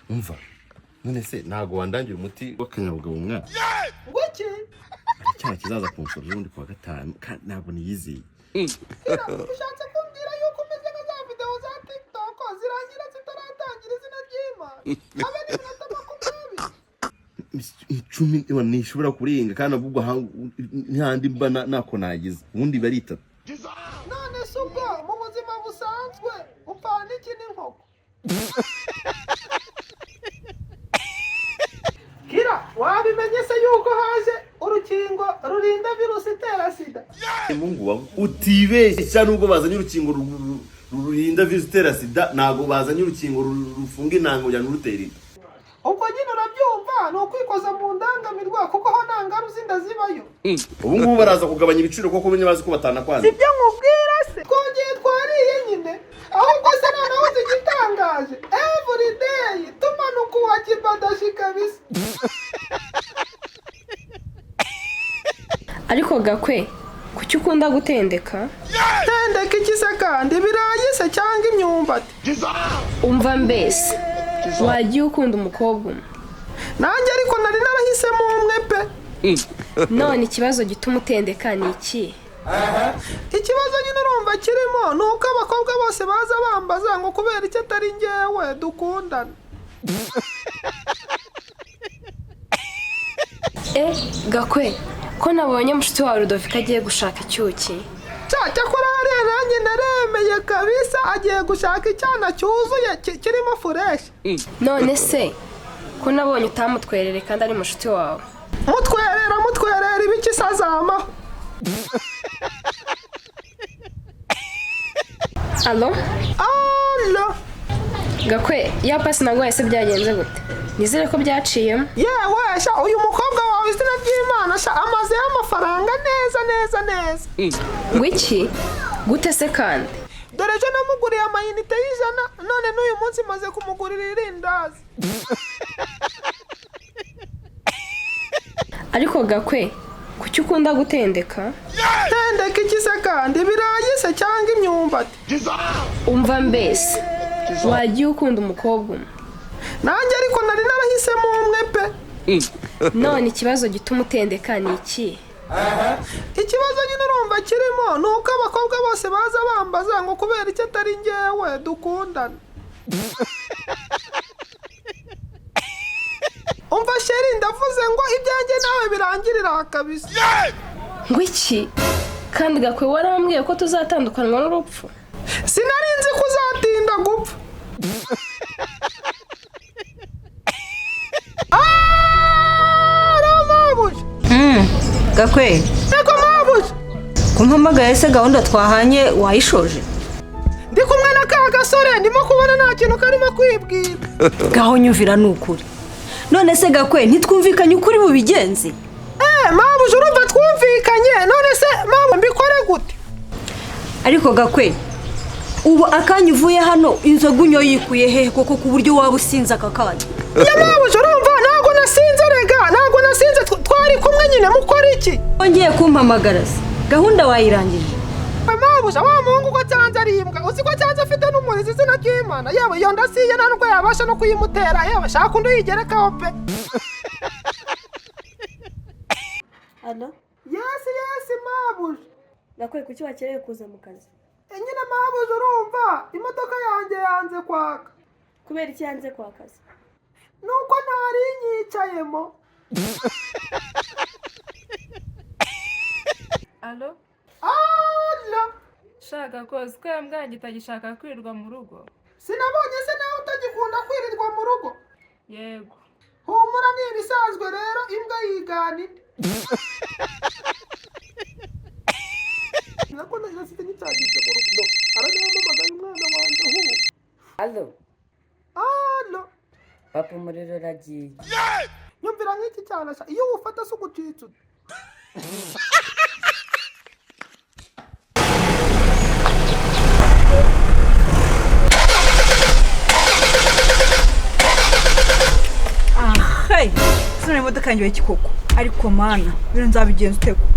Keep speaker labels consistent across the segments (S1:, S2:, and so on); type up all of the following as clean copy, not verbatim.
S1: Umva, none se ntabwo wandangira umuti w'akanyabugabo mwana?
S2: Ngo iki?
S1: Hari icyaha kizaza kunsura ubundi kuwa gatanu, kandi ntabwo niyizeye.
S2: Ushatse kumbwira yuko umeze nka za videwo za TikTok zirangira zitaratangira, izina ry'Imana, habe n'iminota 20?
S1: 10 ntishobora kurenga, kandi ahubwo ntihandi mba ntako nagize, ubundi biba ari itatu.
S2: None se ubwo mu buzima busanzwe upfana iki n'inkoko? Kira, wabimenye se yuko haje urukingo rurinda virusi itera sida?
S1: Mungu wangu, utibeshya! Nubwo bazanye urukingo rurinda virusi itera sida, ntabwo bazanye urukingo rufunga intanga kugira ngo rutera inda.
S2: Ubwo nyine urabyumva, ni ukwikoza mu ndangamirwa, kuko ho nta ngaru z'inda zibayo.
S1: Ubu ngubu baraza kugabanya ibiciro kuko bamwe bazi ko batanakwanza.
S2: Sibyo nkubwira se? Twongeye twariye nyine. Ahubwo se noneho uzi igitangaje? Every day tumanuka uwa kibadashi kabisa.
S3: Ariko Gakwe, kuki ukunda gutendeka?
S2: Tendeka iki se kandi? Ibirayi se cyangwa imyumbati?
S3: Umva mbese, wagiye ukunda umukobwa umwe?
S2: Nanjye ariko nari narahisemo umwe pe.
S3: None ikibazo gituma utendeka ni iki?
S2: Ikibazo nyine urumva kirimo ni uko abakobwa bose baza bambaza ngo kubera icyo atari njyewe dukundana.
S3: E Gakwe, ko nabonye mushuti wawe Rudovika agiye gushaka icyuki?
S2: Cya cyakora hariya nanjye naremeye kabisa, agiye gushaka icyana cyuzuye kirimo fresh.
S3: None se ko nabonye utamutwerere kandi ari mushuti wawe?
S2: Mutwerera, mutwerera ibiki se? Azamaho.
S3: Alo?
S2: Alo?
S3: Gakwe, ya pasi naguhaye se byagenze gute? Nizere ko byaciyemo.
S2: Yewe sha, uyu mukobwa wawe, izina ry'Imana sha, amazeho amafaranga neza neza neza.
S3: Ngo iki? Gute se kandi?
S2: Dore ejo namuguriye amayinite y'100, none n'uyu munsi maze kumugurira irindazi.
S3: Ariko Gakwe, kuki ukunda gutendeka?
S2: Tendeka iki se kandi? Ibirayi se cyangwa imyumbati?
S3: Umva mbese, wagiye ukunda umukobwa umwe?
S2: Nanjye ariko nari narahisemo umwe pe.
S3: None ikibazo gituma utendeka ni iki?
S2: Ikibazo nyine urumva kirimo ni uko abakobwa bose baza bambaza ngo kubera icyo atari njyewe dukundana. Umva chérie, ndavuze ngo ibyanjye nawe birangirira aha kabisa.
S3: Ngo iki? Kandi Gakwe, warambwiye ko tuzatandukanwa n'urupfu.
S2: Sinari nzi ko uzatinda gupfa. Ah, mabuja!
S4: Gakwe!
S2: Yego mabuja.
S4: Kumpamagaye se gahunda twahanye wayishoje?
S2: Ndi kumwe na ka gasore, ndimo kubona nta kintu karimo kwibwira.
S4: Gaho nyumvira, ni ukuri. None se Gakwe, ntitwumvikanye ukuri bubigenze?
S2: Eh, mabuja, urumva twumvikanye. None se mabu, mbikore gute?
S4: Ariko Gakwe, ubu akanya uvuye hano, inzoga unyoye yikuye hehe koko, ku buryo waba usinze aka kanya?
S2: Ya mabuja, urumva ntabwo nasinze rega, ntabwo nasinze. Twari kumwe nyine, mukora iki?
S4: Wongeye kumpamagara se gahunda wayirangije?
S2: Mabuja, wa muhungu ko cyanze ari imbwa, uzi ko cyanze afite n'umurizo, izina ry'Imana. Yewe, iyo ndasiye nta nubwo yabasha no kuyimutera. Yewe, shaka undi uyigerekaho pe.
S5: Alo?
S2: Yes, yes, mabuja.
S5: Gakwe, kuki wakerewe kuza mu kazi?
S2: E, nyine mabuja, urumva imodoka yanjye yanze kwaka.
S5: Kubera iki yanze kwakaza?
S2: Nuko ntari nyicayemo.
S6: Alo?
S2: Alo?
S6: Shaka koze ko yambwange itagishaka kwirirwa mu rugo.
S2: Sinabonye se nawe utagikunda kwirirwa mu rugo?
S6: Yego.
S2: Humura, ni ibisanzwe rero, imbwa yigana indi. Nako nasize nyicagishe mu rugo, aranampamagaye umwana wanjye ahubwo.
S7: Alo?
S2: Alo?
S7: Papa, umuriro uragiye.
S2: Nyumvira nk'iki cyane sha, iyo uwufata se ugucitse ute?
S8: Hey, sinari imodoka yanjye koko. Ariko Mana, bino nzabigenza ute koko?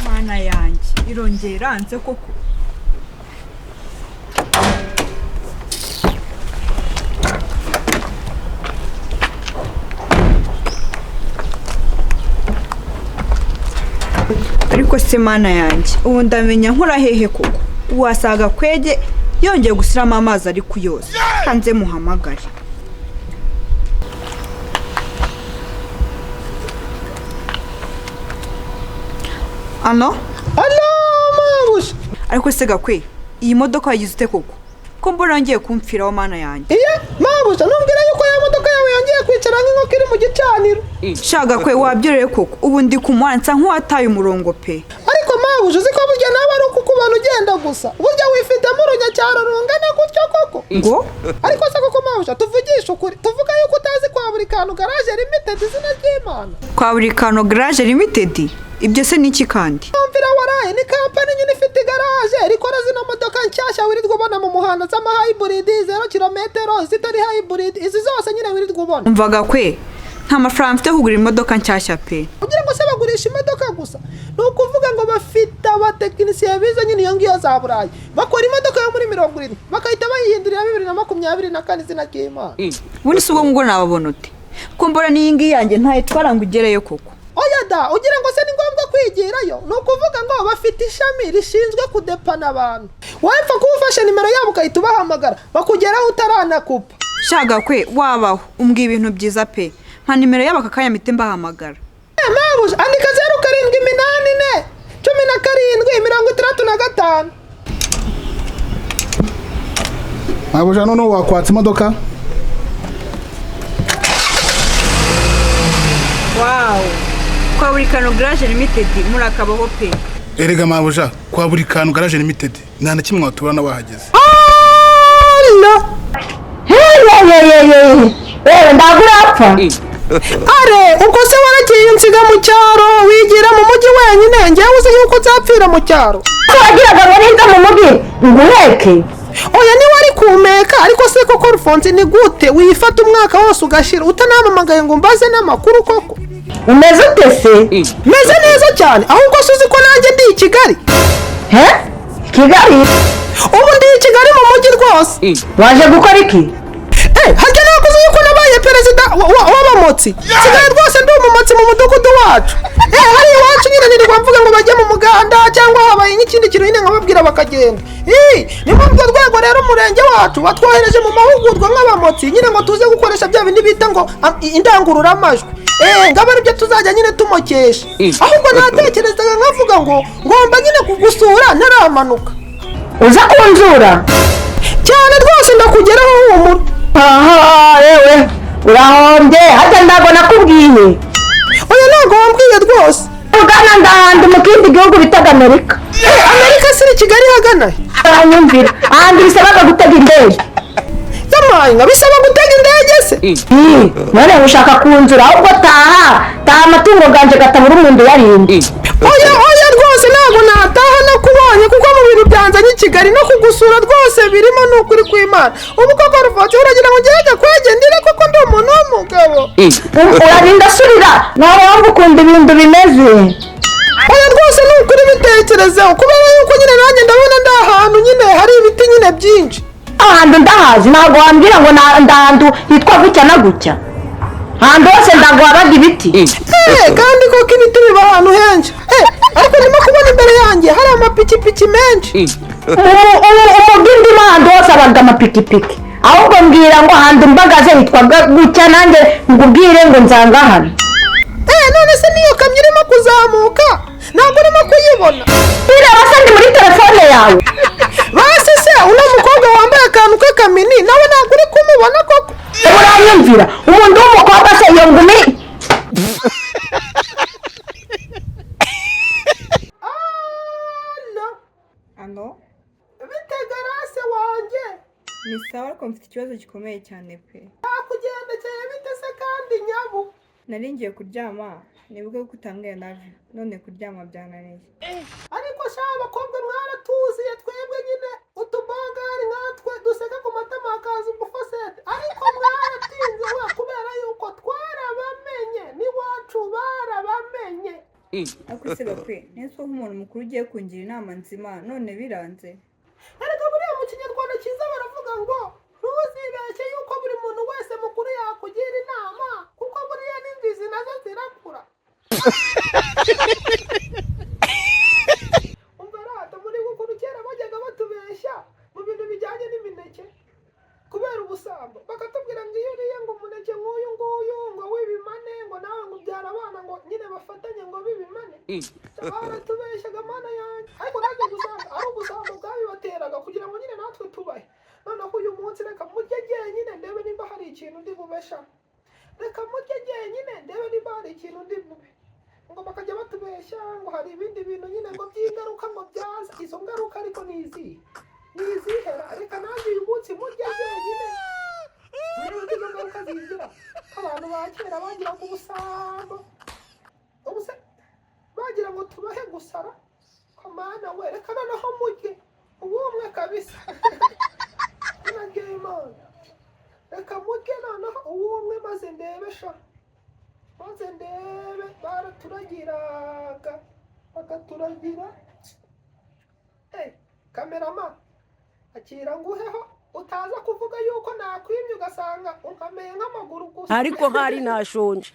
S8: Mana yanjye, irongera iranze koko. Ariko se mana yanjye, ubu ndamenya nkora hehe koko? Wasaga kwege yongeye gushyiramo amazi ari kuyoza. Kanze muhamagare. Ano?
S2: Alo mabuja.
S8: Ariko se Gakwe, iyi modoka wayigize ute koko? Ko mbona ngiye kumfiraho mana yanjye.
S2: Iye mabuja, numbwira yuko ya modoka yawe yongeye kwicara nk'inkoko iri mu gicaniro.
S8: Sha Gakwe, wabyoreye koko? Ubu ndi ku muhanda nsa nk'uwataye umurongo pe.
S2: Ariko mabuja, uzi ko burya nawe ari uko ukubona ugenda gusa, burya wifitemo urunyacyaro rungana gutyo koko?
S8: Ngo?
S2: Ariko se koko mabuja, tuvugishe ukuri, tuvuga yuko utazi kwa buri kantu garage limited izina ry'Imana.
S8: Kwa buri kantu garage limited? Ibyo se niki kandi?
S2: Mvira waraye, ni kampani nyine ifite igaraje rikora zino modoka nshyashya wirirwa ubona mu muhanda z'ama hybrid, 0 kilometero, zitari hybrid, izi zose nyine wirirwa ubona.
S8: Umva Gakwe, nta mafaranga mfite yo kugura imodoka nshyashya pe.
S2: Kugira ngo se bagurisha imodoka gusa, ni ukuvuga ngo bafite abatekinisiye bize nyine iyo ngiyo za Burayi, bakora imodoka yo muri 70 bakahita bayihindurira 2024 izina ry'Imana.
S8: Ubundi si ubwo ngo nababona ute? Ko mbona n'iyi ngiyi yanjye ntayitwara ngo ugereyo koko.
S2: Oya da, ugira ngo se ni ngombwa kwigirayo? Ni ukuvuga ngo bafite ishami rishinzwe kudepana abantu. Wapfa kuba ufashe nimero yabo ukahita ubahamagara, bakugeraho utaranakupa.
S8: Sha Gakwe, wabaho umbwiye ibintu byiza pe. Nka nimero yabo aka kanya mpite mbahamagara.
S2: Mabuja, andika 0 7 8 4 17 65.
S9: Mabuja, noneho wakwatsa imodoka?
S8: Wow. Kwa buri kantu garage limited murakabaho pe.
S9: Erega mabuja, kwa buri kantu garage limited nta na kimwe waturana wahageze.
S2: Allo.
S10: Hey, ndagurapfa.
S2: Are, ubwo se waragiye unsiga mu cyaro, wigira mu mujyi wenyine, njyewe uzi yuko nzapfira mu cyaro.
S10: Wagiraga ngo ninza mu mujyi nguheke.
S2: Oya niwe ari kumeka, ariko se koko Alphonse ni gute wifata umwaka wose ugashira utanamamagaye ngo mbaze n'amakuru koko?
S10: Umeze ute se?
S2: Meze neza cyane, ahubwo se uzi ko nanjye ndi i Kigali?
S10: He? Kigali?
S2: Ubu ndi i Kigali mu mujyi rwose.
S10: Waje gukora iki?
S2: Harya nakuze yuko nabaye perezida w'abamotsi. Sigaye rwose ndi umumotsi mu mudugudu wacu. Hari iwacu nyine nirirwa mvuga ngo bajye mu muganda cyangwa habaye nk'ikindi kintu nyine nkababwira bakagenda. Ni muri urwo rwego rero umurenge wacu batwohereje mu mahugurwa nk'abamotsi nyine ngo tuze gukoresha bya bindi bita ngo indangururamajwi. Ngaba aribyo tuzajya nyine tumokesha. Ahubwo natekerezaga nkavuga ngo ngomba nyine kugusura ntaramanuka.
S10: Uza kunzura?
S2: Cyane rwose ndakugeraho humura.
S10: Aha, yewe urahombye, harya ntabwo nakubwiye.
S2: Oya ntabwo wambwiye rwose.
S10: Ugana ndahandi mu kindi gihugu bitaga Amerika.
S2: Amerika si i Kigali hagana he?
S10: Aranyumvira, ahandi bisabaga gutega indege.
S2: Yamaye, bisaba gutega indege se?
S10: None ushaka kunzura, ahubwo taha, taha amatungo ganje gatabura umuntu uyarinda.
S2: Oya oya rwose ntabwo nataha nakubonye, kuko mu bintu byanzanye i Kigali no kugusura rwose birimo ni ukuri kw'Imana. Ubu koko Alphonse uragira ngo ngere Gakwege ndire koko ndi umuntu w'umugabo?
S10: Urarinda surira, nawe wumva ukuntu ibintu bimeze.
S2: Oya rwose ni ukuri bitekerezeho, kubera yuko nyine nanjye ndabona ndi ahantu nyine hari ibiti nyine byinshi.
S10: Ahantu ndahazi, ntabwo wambwira ngo ndahantu hitwa gutya na gutya. Ahantu hose ntabwo habaga ibiti.
S2: Kandi koko ibiti biba ahantu henshi. Ariko ndimo kubona imbere yanjye hari amapikipiki menshi.
S10: Umugwi ndimo ahantu hose habaga amapikipiki. Ahubwo mbwira ngo ahantu mbagaze hitwa gutya, nanjye ngubwire ngo nzanga hano.
S2: None se niyo kamyo irimo kuzamuka ntabwo urimo kuyibona?
S10: Bireba se ndi muri telefone yawe.
S2: Basi se uno mukobwa wambaye akantu k'akamini nawe ntabwo uri kumubona koko?
S10: Uranyumvira umuntu w'umukobwa se iyo ngumi.
S2: Allo.
S8: Ano?
S2: Bite garase wanjye?
S8: Ni sawa, ariko mfite ikibazo gikomeye cyane pe.
S2: Nakugendekeye bite se kandi nyabu?
S8: Nari ngiye kuryama nibuke ko utambwiye navi, none kuryama byananiye.
S2: Ariko sha abakobwa mwaratuziye twebwe nyine utubangari nkatwe duseka ku matama hakaza ubufosete, ariko mwaratinze we kubera yuko twarabamenye n'iwacu barabamenye.
S8: Ariko se Gakwe, nzi ko nk'umuntu mukuru ugiye kungira inama nzima none biranze.
S2: Ariko buriya mu kinyarwanda cyiza baravuga ngo ntuzibeshye yuko buri muntu wese mukuru yakugira inama, kuko buriya n'ingizi nazo zirakura. Ubusambo, bakatubwira ngo iyo uriye ngo umuneke nk'uyu nguyu ngo w'ibimane, ngo nawe ngo ubyara abana ngo nyine bafatanye ngo b'ibimane. Baratubeshyaga, Mana yanjye! Ariko nanjye gusanga ari ubusambo bwabibateraga kugira ngo nyine natwe tubahe. Noneho uyu munsi reka murye jyenyine, ndebe nimba hari ikintu ndi bubesha. Reka murye jyenyine, ndebe nimba hari ikintu ndi bube. Ngo bakajya batubeshya ngo hari ibindi bintu nyine ngo by'ingaruka ngo byaza. Izo ngaruka ariko ni izihe? Ni izihera? Reka nanjye uyu munsi murye jyenyine, ndebe ko izo ngaruka zingira. Abantu ba kera bagiraga ubusambo, ubuse bagira ngo tubahe gusara. Kamana we, reka noneho murye ubumwe kabisa. Imana, reka murye noneho ubumwe, maze ndebe sha, maze ndebe. Baraturagiraga, bakaturagira. Cameraman, akira nguheho, utaza kuvuga yuko nakwimye ugasanga unkameye nk'amaguru gusa.
S7: Ariko hari nashonje.